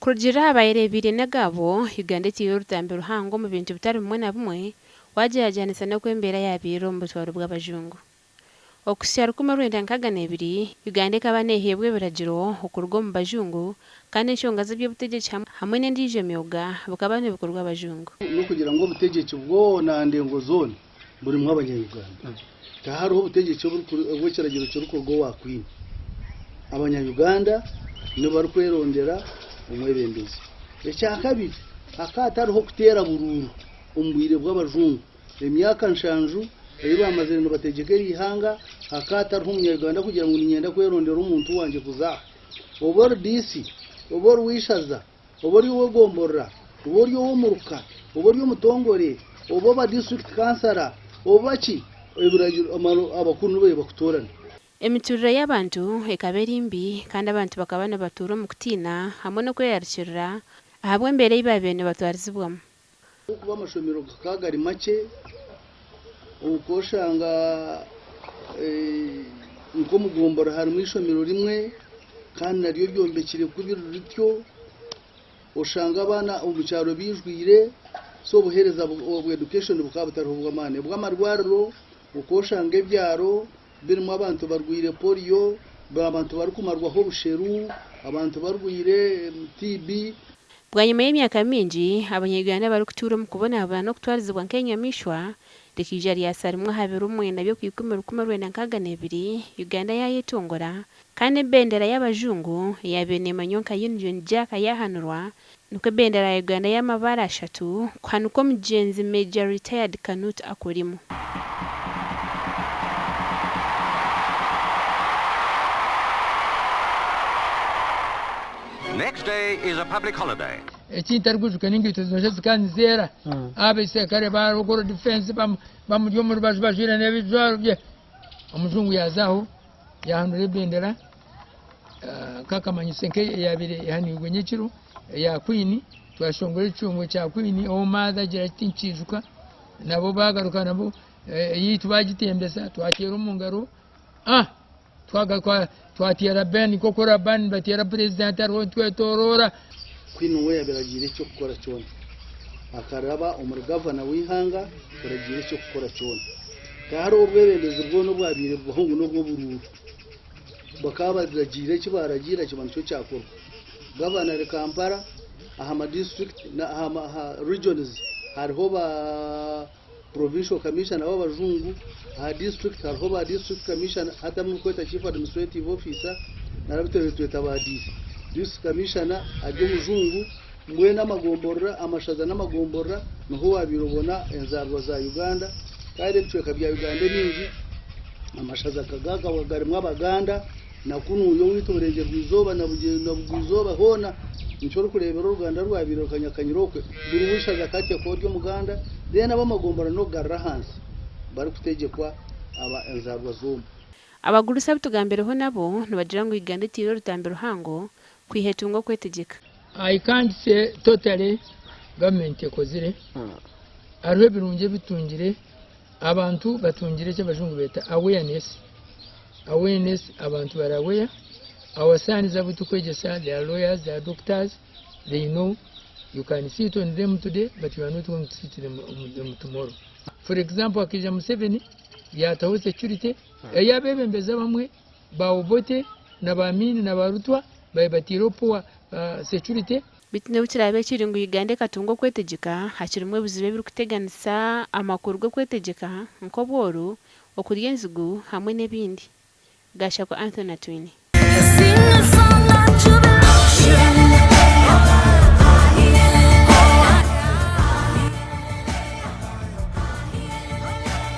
Kurugiirira aha bayereebeire n'agaabo, Uganda etaire orutambi ruhango omu bintu bitari bimwe na bimwe wagyeragyeranisa n'oku embeera yaabaire eri omu butwaro bw'abajungu. Okuhitsya 1962, Uganda ekaba neeheebwa ebiragiro okuruga omu bajungu kandi enshonga z'eby'obutegyeki hamwe n'endiijo myooga bikaba nibikorwa abajungu. N'okugira ngu obutegyeki bwona aha ndengo zoona burimu abanya-Uganda. Tihariho obutegyeki obw'ekiragiro kirikuruga owa Queen. Abanya-Uganda nibo barikwerondera omwebembezi. Ekyakabiri, hakaba hatariho kuteera buruuru omu bwire bw'abajungu. Emyaka nshanju ei baamazire nibategyeka eri ihanga, hakaba hatariho Munya-Uganda kugira ngu niinyenda kwerondera omuntu wangye kuza aha. Oba ori DC, oba ori w'eishaza, oba ori ow'egomborora, oba ori ow'omuruka, oba ori omutongore, oba oba disiturikiti kansara, oba ki, ebiragiro abakuru nibo bakutoorana. Emiturire y'abantu ekaba eri mbi kandi abantu bakaba nibatuura omu kutiina hamwe n'okwerarikirira ahabw'embeera ei baabaire nibatwarizibwamu. Ahabw'okuba amashomero gakaba gari makye, okooshanga nk'omu gombora harimu eishomero rimwe kandi naryo ryombekire kubi riri rityo, oshanga abaana omu kyaro baijwire, so obuheereza bwa education bukaba butariho bw'amaani. Obw'amarwariro okooshanga ebyaro birimu abantu barwaire polio, abantu barikumarwaho obusheru, abantu barwaire TB. Bwanyima y'emyaka mingi Abanya-Uganda barikutuura omu kubonabona n'okutwarizibwa nk'enyamaishwa, rikaija ryasa rimwe aha biro mwenda by'Okwikumi 1962, Uganda yaayetongora kandi ebendera y'abajungu eyaabaire neemanywa nka Union Jack yaahanurwa nikwo ebendera ya Uganda y'amabaara ashatu kuhanikwa omugyenzi Major Retired Canute Akurimu. Next day is a public holiday. Eki ntarikwijuka n'engaito zinoosha zikaba nizeera. Abaisirikare ba Ruguru Defence bamuri omu rubaju bajwaire n'ebijwaro bye. Omujungu yaaza aho yaahanura ebendera nk'akamanyiso nk'eyaabaire ehanwirwe nyekiro eya Queen. Twashongora ekicungwe kya Queen, oh mother agira ati tinkiijuka. Nabo baagaruka nabo eyaitu baagitembesa twateera omu ngaro. Ah! Twagaruka twateera Ben nk'oku oraba nibateera purezidenti ariho nitwetoroora. Queen we yabiragiire eky'okukora kyona. Akaraba omuri gavana w'eihanga kuragiira eky'okukora kyona. Tihariho obwebembezi bwona obwabaire bubaho ngu n'obw'oburuuru. Bakaba baragiira eki baaragiira kiba nikyo kyakorwa. Gavana ari Kampala, aha ma disiturikiti na aha regions hariho ba Provincial Commissioner w'abajungu, aha district hariho ba District Commissioner hati abu murikweta Chief Administrative Officer nari abu twebwe tweta ba DC. District Commissioner ari omujungu, mbwenu amagomborora, amashaza n'amagomborora niho wabaire obona enzaarwa za Uganda kandi ebicweka bya Uganda ebingi amashaza gakaba garimu Abaganda na kunuuya owaitu Burengyerwa-izooba na Bugwa-izooba hoona nikyo orikureebera oruganda rwabaire rukanyakanyire okwe buri w'eishaza akateekwa ori Omuganda then ab'amagombora n'okugarura ahansi barikutegyekwa aba enzaarwa z'omu. Abagurusi abu tugambireho nabo nibagira ngu Uganda etaire orutambi ruhango kwiha etunga okwetegyeka. I can't say totally government ekozire, hariho ebirungi ebitungire, abantu batungire eki abajungu beeta awareness, awareness abantu bari aware, our sons abu turikwegyesa they are lawyers, they are doctors, they know you can sit on them today but you are not going to sit them on them tomorrow. For example akaija Museveni yaataho security ei abeebembezi abamwe ba Obote na ba Amin na ba Rutwa baabaire bataireho poor security. Beitu n'obu kiraabe kiri ngu Uganda ekatunga okwetegyeka, hakirimu ebizibu ebirikuteganisa amakuru g'okwetegyeka nk'obwooro, okurya enzigu hamwe n'ebindi. Gashakwa Anthony Atwine.